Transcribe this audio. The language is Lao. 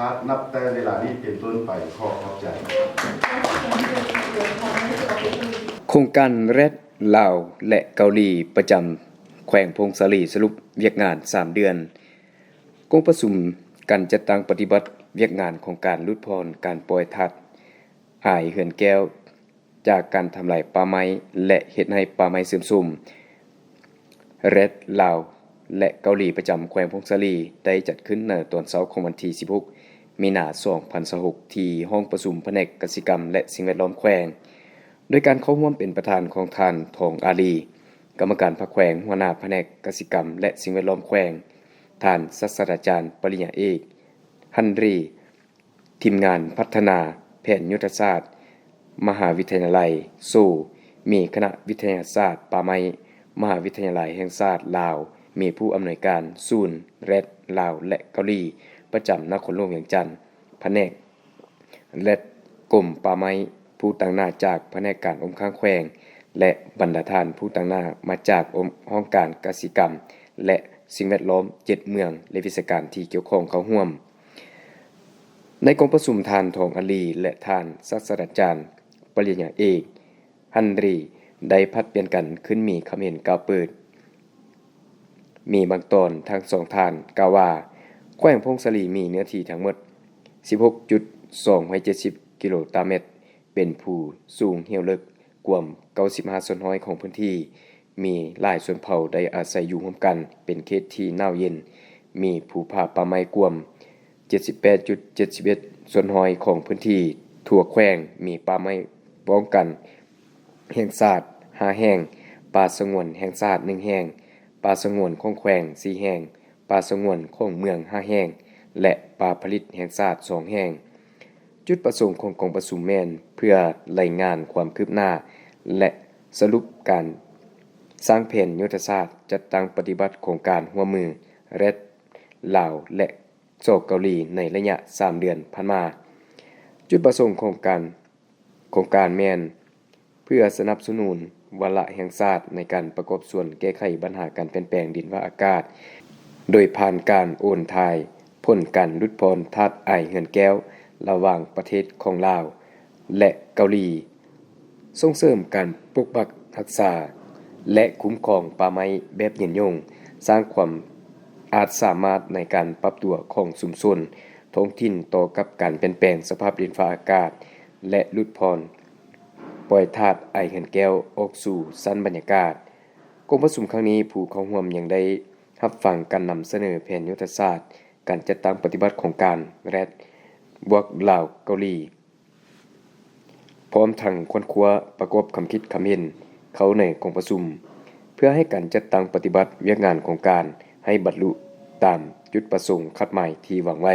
າດ ນັບແຕ່ເວລານີ້ເປັນຕົ້ນໄປ. ຂໍຂອບໃຈ. ໂຄງການແຣດລາວ ແລະ ເກົາຫຼີ ປະຈຳແຂວງຜົ້ງສາລີ ສະຫຼຸບວຽກງານສາມເດືອນ. ກອງປະຊຸມການຈັດຕັ້ງປະຕິບັດວຽກງານຂອງການຫຼຸດຜ່ອນການປ່ອຍທາດອາຍເຮືອນແກ້ວ ຈາກການທຳລາຍປ່າໄມ້ ແລະ ເຮັດໃຫ້ປ່າໄມ້ເສື່ອມໂຊມ ແຣດລາວ ແລະ ເກົາຫຼີ ປະຈຳແຂວງຜົ້ງສາລີ ໄດ້ຈັດຂຶ້ນໃນຕອນເຊົ້າຂອງວັນທີສິບຫົກ ມີນາ ສອງພັນຊາວຫົກ ທີ່ຫ້ອງປະຊຸມພະແນກກະສິກຳ ແລະ ສິ່ງແວດລ້ອມແຂວງ ໂດຍການເຂົ້າຮ່ວມເປັນປະທານຂອງທ່ານ ທອງອາລີ ກຳມະການພັກແຂວງ, ຫົວໜ້າພະແນກກະສິກຳ ແລະ ສິ່ງແວດລ້ອມແຂວງ, ທ່ານ ສາດສະດາຈານ ປະລິນຍາເອກ ຮັນຣີ ທີມງານພັດທະນາແຜນຍຸດທະສາດມະຫາວິທະຍາໄລ, ໂຊ ມີຄະນະວິທະຍາສາດປ່າໄມ້ ມະຫາວິທະຍາໄລແຫ່ງຊາດລາວ, ມີຜູ້ອຳນວຍການສູນແຣດລາວ ແລະ ເກົາຫຼີ ປະຈຳນະຄອນຫຼວງວຽງຈັນ, ພະແນກແຣດ ກົມປ່າໄມ້, ຜູ້ຕາງໜ້າຈາກພະແນກການອົງຄ້າງແຂວງ ແລະ ບັນດາທ່ານຜູ້ຕາງໜ້າມາຈາກອົງ ຫ້ອງການກະສິກຳ ແລະ ສິ່ງແວດລ້ອມ ເຈັດເມືອງ ແລະ ວິຊາການທີ່ກ່ຽວຂ້ອງເຂົ້າຮ່ວມ. ໃນກອງປະຊຸມ, ທ່ານ ທອງອາລີ ແລະ ທ່ານ ສາດສະດາຈານ ປະລິນຍາເອກ ຮັນຣີ ໄດ້ຜັດປ່ຽນກັນຂຶ້ນມີຄຳເຫັນກ່າວເປີດ. ມີບາງຕອນທັງສອງທ່ານກ່າວວ່າ ແຂວງຜົ້ງສາລີມີເນື້ອທີ່ທັງໝົດ ສິບຫົກຈຸດສອງເຈັດສິບກິໂລຕາແມັດ, ເປັນພູສູງຫ້ຽວເລິກກວມເກົ້າສິບຫ້າສ່ວນຮ້ອຍຂອງພື້ນທີ່, ມີຫຼາຍຊົນເຜົ່າໄດ້ອາໄສຢູ່ຮ່ວມກັນ, ເປັນເຂດທີ່ໜາວເຢັນ, ມີພູຜາປ່າໄມ້ກວມເຈັດສິບແປດຈຸດເຈັດສິບເອັດສ່ວນຮ້ອຍຂອງພື້ນທີ່ທົ່ວແຂວງ, ມີປ່າໄມ້ປ້ອງກັນແຫ່ງຊາດຫ້າແຫ່ງ, ປ່າສະຫງວນແຫ່ງຊາດໜຶ່ງແຫ່ງ, ປ່າສະຫງວນຂອງແຂວງສີ່ແຫ່ງ, ປ່າສະຫງວນຂອງເມືອງຫ້າແຫ່ງ ແລະ ປ່າຜະລິດແຫ່ງຊາດສອງແຫ່ງ. ຈຸດປະສົງຂອງກອງປະຊຸມແມ່ນເພື່ອລາຍງານຄວາມຄືບໜ້າ ແລະ ສະຫຼຸບການສ້າງແຜນຍຸດທະສາດຈັດຕັ້ງປະຕິບັດໂຄງການຮ່ວມມືແຣດລາວ ແລະ ສ ເກົາຫຼີ ໃນໄລຍະສາມເດືອນຜ່ານມາ. ຈຸດປະສົງຂອງການ ໂຄງການແມ່ນເພື່ອສະໜັບສະໜູນວາລະແຫ່ງຊາດໃນການປະກອບສ່ວນແກ້ໄຂບັນຫາການປ່ຽນແປງດິນຟ້າອາກາດ ໂດຍຜ່ານການໂອນຖ່າຍຜົນການຫຼຸດຜ່ອນທາດອາຍເຮືອນແກ້ວລະຫວ່າງປະເທດຂອງລາວ ແລະ ເກົາຫຼີ, ສົ່ງເສີມການປົກປັກຮັກສາ ແລະ ຄຸ້ມຄອງປ່າໄມ້ແບບຍືນຍົງ, ສ້າງຄວາມອາດສາມາດໃນການປັບຕົວຂອງຊຸມຊົນທ້ອງຖິ່ນຕໍ່ກັບການປ່ຽນແປງສະພາບດິນຟ້າອາກາດ ແລະ ຫຼຸດຜ່ອນ ປ່ອຍທາດອາຍເຮືອນແກ້ວອອກສູ່ຊັ້ນບັນຍາກາດ. ກອງປະຊຸມຄັ້ງນີ້, ຜູ້ເຂົ້າຮ່ວມຍັງໄດ້ຮັບຟັງການນຳສະເໜີແຜນຍຸດທະສາດການຈັດຕັ້ງປະຕິບັດໂຄງການແຣດ ບວກລາວເກົາຫຼີ, ພ້ອມທັງຄົ້ນຄວ້າປະກອບຄຳຄິດຄຳເຫັນເຂົ້າໃນກອງປະຊຸມ ເພື່ອໃຫ້ການຈັດຕັ້ງປະຕິບັດວຽກງານໂຄງການໃຫ້ບັນລຸຕາມຈຸດປະສົງຄາດໝາຍທີ່ວາງໄວ້.